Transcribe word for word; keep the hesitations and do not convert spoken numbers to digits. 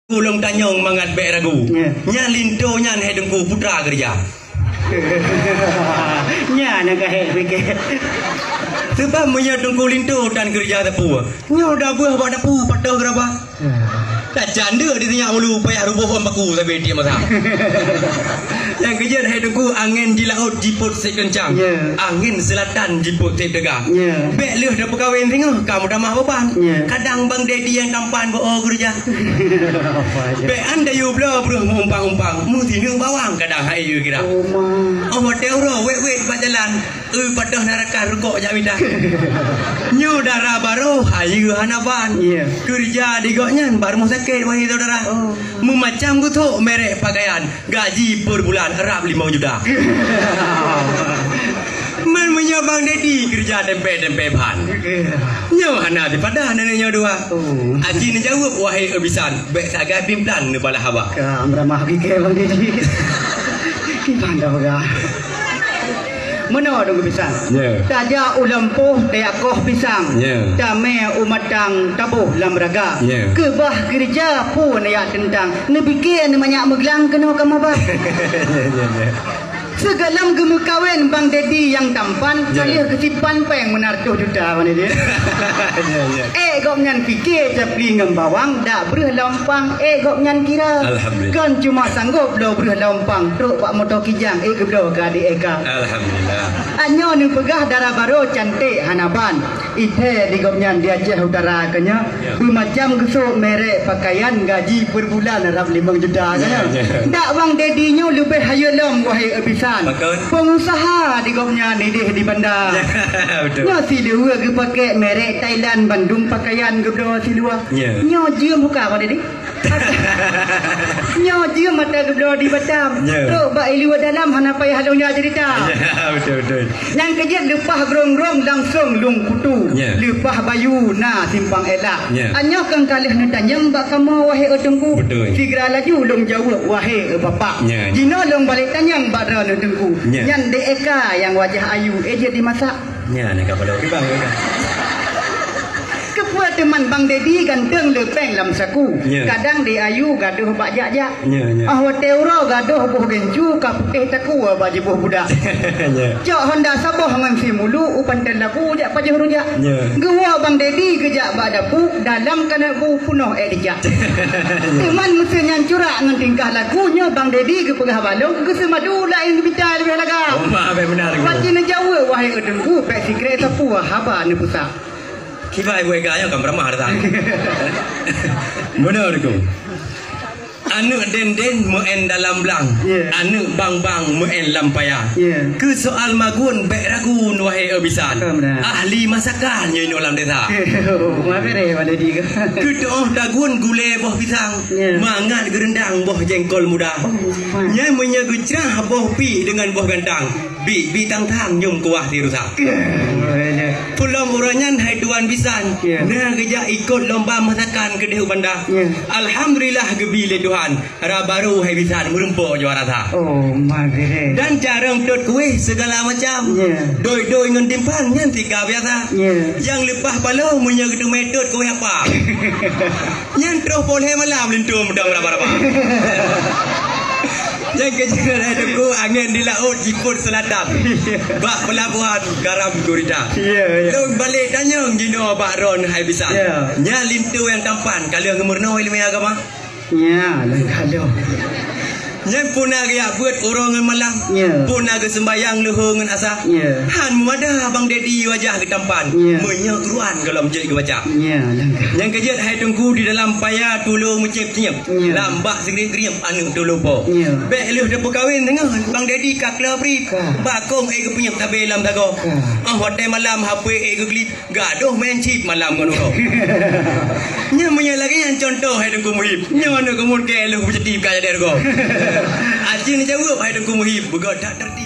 Ulôn tanyong mangat bék ragu. Ya. Nyan linto nyan hai Teungku putra keureuja. Nyan nyang ka hék pike. Sebab meunyoe Teungku linto tan keureuja sapeue, nyoe dabeuh bak dapu patoh geuraba. Ya. Dak candeuek di sinyak ulu payah ruboh ôn baku sabe tiep masa. Nyang keujeuet hai Teungku, angén di laôt jipot sép keuncang. Ya. Angén seulatan jipot sép teuga. Ya. Bék lheueh tapeukawen singoh ka meutamah beban. Ya. Kadang Bang Dedi nyang tampan bak o keureuja. Apa aja? Bék andai yue bloe breuh meuumpang-umpang, meusineuk bawang kadang hai yue kira. Oh, ma. Oh, watée uroe wét-wét bak jalan, eu patoh na rakan rukok jak mita. Nyoe dara barô, hai yue hana ban. Ya. Keureuja di gobnyan bak rumoh sakét, wahai saudara. Oh. Meumacam geuthok merek pakaian, gaji per bulan rab limong juta. Man meunyoe Bang Dedi keureuja tempe-tempe ban. Nyoe hana dipadah nenek nyoe dua. Oh. Aji neujaweueb, wahai e bisan, bék sagai pimplan neubalah haba. Ka meuramah bike Bang Dedi. Kiban dah peugah. Meunoe dong bisan. Ya. Tajak u lampôh tayakoh pisang. Ya. Tamé u matang taboh lam raga. Ya. Keubah keureuja phon yak teuntang. Neubike neumanyak meuglang keunoe kamoe ba. Ya, ya, ya. Sigohlom geumeukawen Bang Dedi nyang tampan, ya, ka lheueh geusimpan péng meunan reutoh juta Bang Dedi. Ya, ya. Ék gobnyan pike capli ngon bawang, dak breuh lompang, ék gobnyan kira. Alhamdulillah. Kon cuma sanggop bloe breuh lompang, trok bak moto kijang, ék geubloe keu adék Eka. Alhamdulillah. Nyoe neupeugah dara barô canték hana ban. Ithée di gobnyan di Aceh Utara keu nyoe, ya, beumacam geusok merek pakaian, gaji per bulan rab limong juta keu nyoe. Ya, ya. Dak Bang Dedi nyoe leubeh hayeu lom, wahai e bisan. Pakon? Pengusaha di gobnyan idéh di banda. Ya, betul. Nyoe siluweue geupakek merek Thailand, bandum pakaian geubloe siluweue. Ya. Nyoe jeuem buka Bang Dedi? Nyoe jeuem mata geubloe di Batam. Ya. Trok bak iluwa dalam hana payah lôn jak cerita. Ya, betul, betul. Nyang keujeuet leupah grong-grong langsong lôn kutu. Ya. Leupah bayu na simpang elak. Ya. Nyoe kang ka lheueh neutanyong bak kamoe, wahai e teungku. Betul. Sigra laju lôn jaweueb, wahai e bapak. Ya, ya. Jinoe lôn balek tanyong bak droeneuh teungku. Ya. Nyan Dek Eka nyang wajah ayu, ék jeuet dimasak. Nyan ka paloe kibang. Keupeue teuman Bang Dedi ganteng le péng lam saku. Ya. Kadang di ayu gadoh bak jak-jak. Ya, ya. Ah, watée uroe gadoh boh gincu ka putéh takue bak jiboh budak. Ya. Cok honda saboh ngon simulu u pantai labu jak pajoh rujak. Ya. Geuwoe Bang Dedi geujak bak dapu, dalam kaneuk bu punoh ék dijak. Ya. Teuman meusé nyan curak ngon tingkah laku nyoe Bang Dedi geupeugah balong geuseumadu laén geubita leubeh laga. Oh, ma, abéh beuna, Teungku. Pati neujaweueb, wahai e teungku, bék sikrek sapeue haba neupeusa. Kiban ibu Eka nyoe kan beurama datang. Beuna, Teungku. Aneuk den-den meu'en dalam blang. Ya. Aneuk bang-bang meu'en lam paya. Ya. Keu soal magun bék ragu, wahai e bisan. Betul, betul. Ahli masakan nyoe inong lam desa. Oh, ma bere pada tiga. Keu tuoh tagun gulée boh pisang. Ya. Mangat geureundang boh jengkol muda. Oh, ma. Nyan meunyoe geucrah boh pi deungon boh gantang. Bi, bi tang-tang nyum kuah si rusak. Ya. Pulom uroe nyan hai tuan bisan. Ya. Na geujak ikot lomba masakan keudeh u banda. Ya. Alhamdulillah geubi lé Tuhan. Ra barô hai bisan meureumpok juara sa. Oh, ma bere. Dan carông tot kueh segala macam. Ya. Doi-doi ngon timphan nyan tika biasa. Ya. Nyang leupah paloe meunyoe geuteumé tot kueh apa. Nyan troh poh lhée malam linto meudong raba-raba. Nyang keujeuet hai teungku, angén di laôt jipot seulatan. Bak peulabohan garam gurita. Ya, ya. Lôn balek tanyong jinoe bak droeneuh hai bisan. Ya. Nyan linto nyang tampan ka lheueh geumeurunoe ileumé agama. Ya, lôn kalon. Nyan puna geujak beuet uroe ngon malam. Ya. Puna geuseumbayang leuhô ngon asa. Ya. Han meumadah Bang Dedi wajah geutampan. Ya. Meunyoe Quran gohlom jeuet geubaca. Ya, lôn kalon. Nyang keujeuet hai teungku di dalam paya tulo meucéb-céb. Ya. Lam bak sigrib-grib aneuk tulo po. Ya. Bék lheueh teupeukawen teungoh Bang Dedi ka klo pri. Ka. Bakong ék geupeunyeb sabe lam sagoe. Ka. Oh watée malam hape ék geuglip. Gadoh main chip malam ngon uroe. Nyan meunyoe lagée nyan contoh hai Teungku Muhib. Nyoe aneuk keumuen keu lôn beuceuti ka jadi rugoe. Aci neujaweueb hai Teungku Muhib, beugot that teurtib.